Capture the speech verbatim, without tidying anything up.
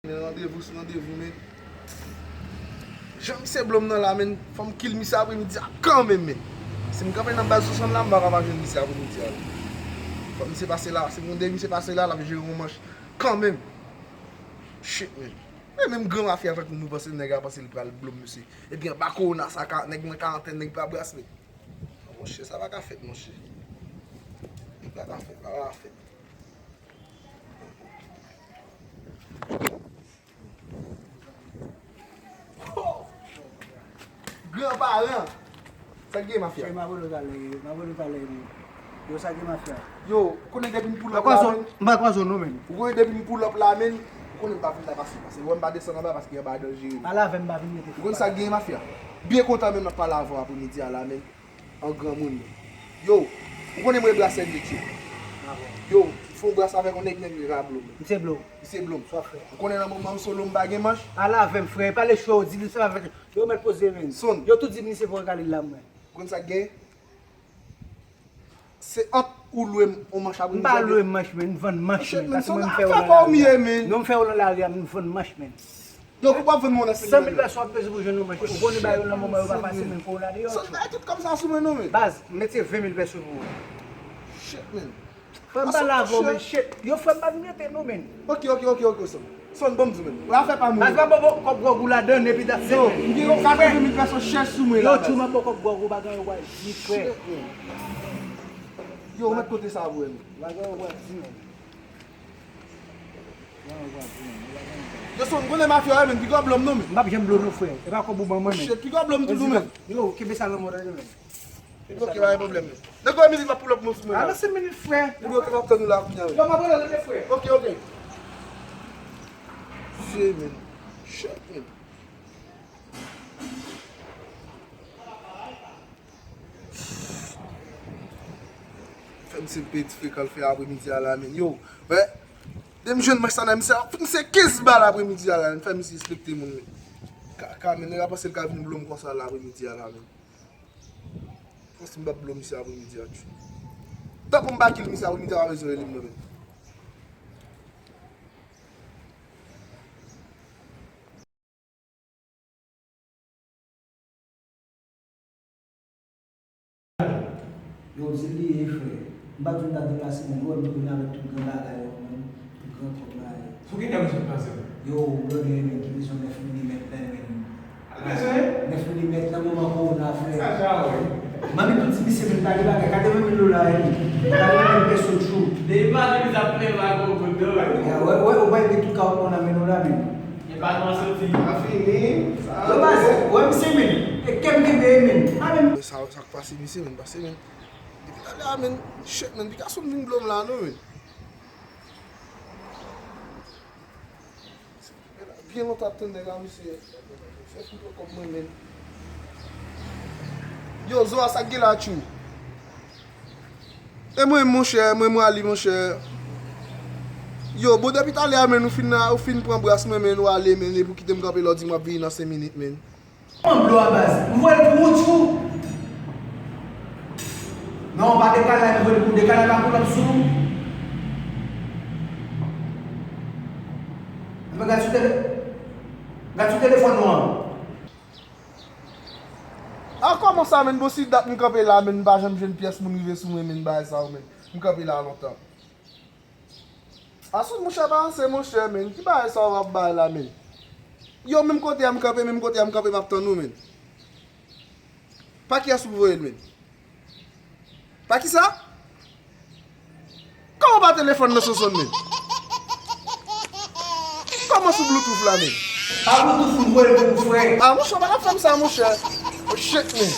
Men randevou sou randevou, men. Jan misye blo m nan la, men, fò m kill misye apremidi a kanmenm, men. Si m kanpe nan baz swasant la, m pa ka pa jwenn misye apremidi a. Fò misye pase la, si m konn depi misye pase la, l ap jere yon manch kanmenm. Shit, men. Men menm gran mafya tankou m, ou panse nèg la panse l pral blo m, mesye. Epi anba kowona sa ka, nèg nan karantèn, nèg pa bras, men. Monchè, sa pa ka fèt, monchè. Sa pa ka fèt, sa pa ka fèt. Gran paran! Sa k gen, mafya? Cheri, m ap rele w talè, m ap rele w talè, men. Yo, sa k gen, mafya? Yo, ou konnen depi m pull up la, men. M pa kwaze w non, men. Ou konnen depi m pull up la, men. Ou konnen m pa vin la pase, pase. Ou wè m pa desann anba paske anba danjere. Pale avè m, m pa vin rete. Ou konn sa k gen, mafya? Byen kontan menm m ap pale avè w apremidi a la, men. An granmoun. Yo, ou konnen mwen brasè de tchou. Yo, fè yon bras avèk yon nèg, nèg li ka blo m. Misye blo. Misye blo m. Sa w fè? Ou konnen nan moman m solo, m pa gen manch. Pale avè m, frè. Pale cho, di li se pa fè. Yo, mèt poze, men. Sonn. Yo tou di m li se pou regale l la, mwen. Ou konn sa k gen? Se ant ou lwe m yon manch apremidi a. M pa lwe manch, men. M vann manch, men. Paske mwen, m fè yo nan lari a. Non, m fè yo nan lari a, men m vann manch, men. Donk, ou p ap vann mwen nan senk mil. San mil pèsòn ap bezwen pou jwenn yon manch. Ou konnen bagay yo nan moman yo pa fasil, men fò w la deyò. Son, bay tout kòb sa sou mwen non, men. Baz, m mete ven mil pèso pou ou. Shit, men. Frè m, pale avè w, men, shit. Yo, frè m, pa vin rete non, men. Ok, ok, ok, ok, Son. Son, ban m di w, men. Afè pa moun. Baz, pa ban m kòb gwòg ou ladann, epi dat se. Yo, m gen katreven mil pèso chèch sou mwen la, baz. Yo, tchou, m ap ban w kòb gwòg ou, bagay yo pral vit, frè. Shit, men. Yo, ou mèt konte sa pou mwen. Bagay yo pral di, men. Yo, Son, m konnen mafya yo, men, piga w blo m non, men. M p ap janm blo w non, frè. E pa kòb ou ban mwen, men. Shit, piga w blo m tou, men. Yo, kenbe sa nan men w, tande, men. Ok, pa gen pwoblèm, men. Nèg yo mizik la pull up nou sou mwen la. Nan senk minit, frè. Epi ok, m ap tann ou la kounye a, men. Yo, m ap rele w, frè. Ok, ok. Shit, men. Shit, men. Fè m se peti frekan l fè apremidi a la, men. Yo, wè. Depi m jwenn manch sa nan misye, misye kenz bal apremidi a la, men. Fè misye respekte moun, men. Kaka, men, nèg la panse l ka vin blo m konsa la apremidi a la, men. Panse m p ap blo misye apremidi a, tchou. Tanpon m pa kill misye apremidi a, pa bezwen rele m non, men. Yo, di li ye, frè. M pa t vin ta deplase, men, ou wè m vin avèk tout gran bagay yo, men, tout gran kòb la, yo. Sou ki tèm sou pase? Yo, brother, men, ki bezwen nèf milimèt la, men. Al bezwen? Nèf milimèt nan moman kowona, frè. Sa ja, wi. Manmi tou di misye, men, pa gen bagay, katreven mil dola, wi. Katreven mil pèso, tchou. Depi maten, li t ap plenn lago, bondon. Ya, wè, wè, ou pa gen tout ka ou konn amenn ou la, men. E pa nan soti. Pa fini. Yo, baz, wè misye, men. E kè m kenbe, men. A, men. Sa, sa k pase misye, men, pase, men. Depi talè a, men, shit, men, piga Son vin blo m la, non, men. Byen lontan ap tann nèg la, misye. Fè tout kòb mwen, men. Yo, Zoa, sa k gen la, tchou? E mwen, monchè, mwen, mwen ale, monchè. Yo, bon, depi talè a, men, ou fin, ou fin pran bras mwen, men, ou ale, men, epi w kite m kanpe la, w di m w ap vini nan senk minit, men. Kòman blo a, baz? M voye l pou ou, tchou. Non, pa dekale, m voye l pou ou. Dekale, pa pull up sou ou. Anben, gad sou tele-, gad sou telefòn nou an. A, kòman sa, men? Bon, si dat m kanpe la, men, m pa janm jwenn pyès moun rive sou mwen, men, bagay sa yo, men. M kanpe la lontan. Asoud, monchè, pa ranse, monchè, men. Ki bagay sa w ap bay la, men? Yo, menm kote a m kanpe, menm kote a m kanpe, m ap tann ou, men. Pa kiyès ou voye l, men? Pa kisa? Kòman pa telefòn nan Sonson, men? Kòman sou Bluetooth la, men? Pa Bluetooth, m voye l pou ou, frè. A, monchè, pa t ap fè m sa, monchè. Oh, shit, men.